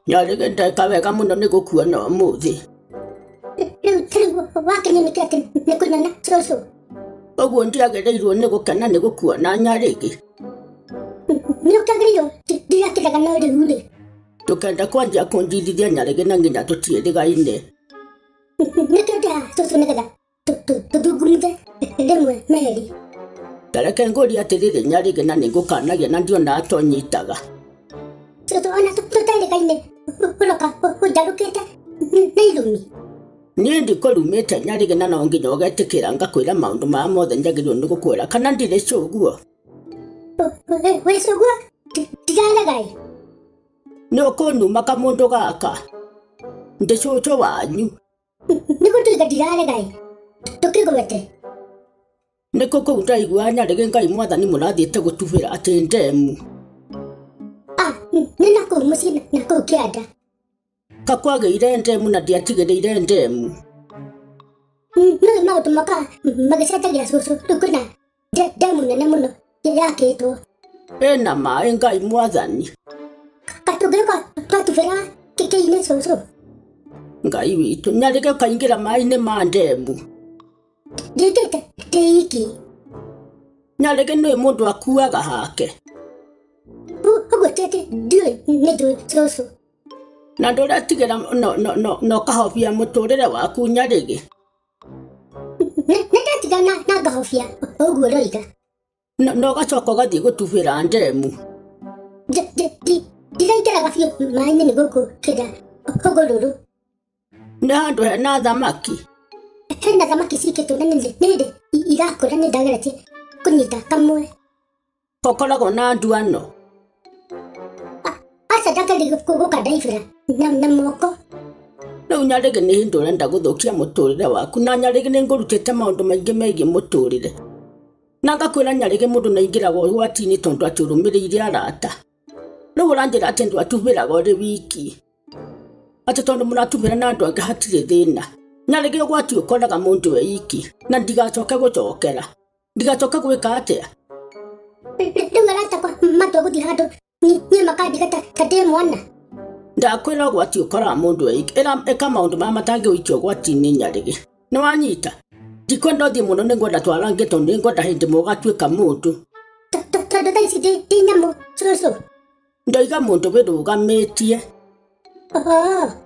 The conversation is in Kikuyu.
Nyarĩgĩ ndeka wega mũno nĩ gũkuona ũmũthĩ. Rĩu tarĩu wakenio nĩkĩ atĩ nĩ kũnyona cũcũ? Ũguo ndiagĩrĩirwo nĩ gũkena nĩ gũkuona Nyarĩgĩ. Nĩ ũkĩagĩrĩirwo ndirakĩrega no rĩu rĩ. Ndũkende kwanjia kũnjirithia Nyarĩgĩ na nginya tũtiĩrĩgaine. Nĩkĩo ndĩ haha cũcũ nĩgetha tũthungumuthe rĩmwe merĩ. Tareke ngũrie atĩrĩrĩ Nyarĩgĩ na nĩngũkanagia na ndionaga ta ũnyitaga. Cũcũ ona tũterĩgaine ũroka ũnjarũkĩte na irumi. Niĩ ndikũrumĩte Nyarĩgĩ na no nginya ũgetĩkĩra ngakwĩra maũndũ maya mothe njagĩrĩirwo nĩ gũkwĩra kana ndirĩ cũguo. Wĩ cũguo ndirarega ĩ. Nĩ ũkũnuma kamũndũ gaka? Ndĩ cũcũ wanyu. Nĩ gũtuĩka ndirarega ĩ tũkĩgwete. Nĩkũ kũu ndaiguaga Nyarĩgĩ Ngai mwathani mũrathiĩte gũtubĩra atĩ ndemu. Ah, nĩ na kũu mũciĩ na kũu kĩanda. Kakwagĩire ndemu na ndiatigĩrĩire ndemu. Nĩũĩ maũndũ mokaga magĩcenjagia cũcũ, rĩu kwĩna ndemu nene mũno yakĩtwo. Ĩna maĩ Ngai mwathani. Katũngĩrũka twatubĩra kĩinĩ cũcũ. Ngai witũ, Nyarĩgĩ ũkaingĩra maĩ-inĩ ma ndemu. Ndingĩte ndĩ iki. Nyarĩgĩ nĩũĩ mũndũ akuaga hake. Ũguo ti atĩ ndiũĩ nĩ njũĩ cũcũ. Na ndũretigĩra na ũkahobia mũtũrĩre waku Nyarĩgĩ. Nĩ ndatiga na ngahobia ũguo ũroiga. Na ũgacoka ũgathiĩ gũtubĩra ndemu. Ndiraingĩraga biũ maĩ-inĩ nĩ gũkũ kĩrĩa hũgũrũrũ. Nĩ handũ hena thamaki. Hena thamaki cikĩtwo na nĩ hĩndĩ irakũra nĩ ndageretie kũnyita kamwe. Gũkoragwo na nduano. Aca ndageria gũkandaibĩra na moko. Rĩu Nyarĩgĩ nĩ hĩndĩ ũrenda gũthũkia mũtũrĩre waku na Nyarĩgĩ nĩ ngũrutĩte maũndũ maingĩ megiĩ mũtũrĩre. Na ngakwĩra Nyarĩgĩ mũndũ nĩ aingĩraga ũgwati-inĩ tondũ atĩ ũrũmĩrĩire arata. Rĩu ũranjĩra atĩ ndwatubĩraga ũrĩ wiki. Atĩ tondũ mũratubĩra na andũ angĩ hatirĩ thĩna. Nyarĩgĩ ũgwati ũkoraga mũndũ e iki na ndigacoke gũcokera. Ndigacoke gwĩka atĩa? Rĩu arata akwa matua gũthiĩ handũ niĩ makandiga ta ndĩ mwana. Ndakwĩra ũgwati ũkoraga mũndũ e iki. Ĩka maũndũ marĩa matangĩgũikia ũgwati-inĩ Nyarĩgĩ. Nĩ wanyita? Ndikwenda ũthiĩ mũno nĩngwenda twarangie tondũ nĩngwenda hĩndĩ ĩmwe ũgatuĩka mũndũ. Tondũ thaa ici ndĩ nyamũ cũcũ. Ndoiga mũndũ wĩrũgamĩtie. Oh.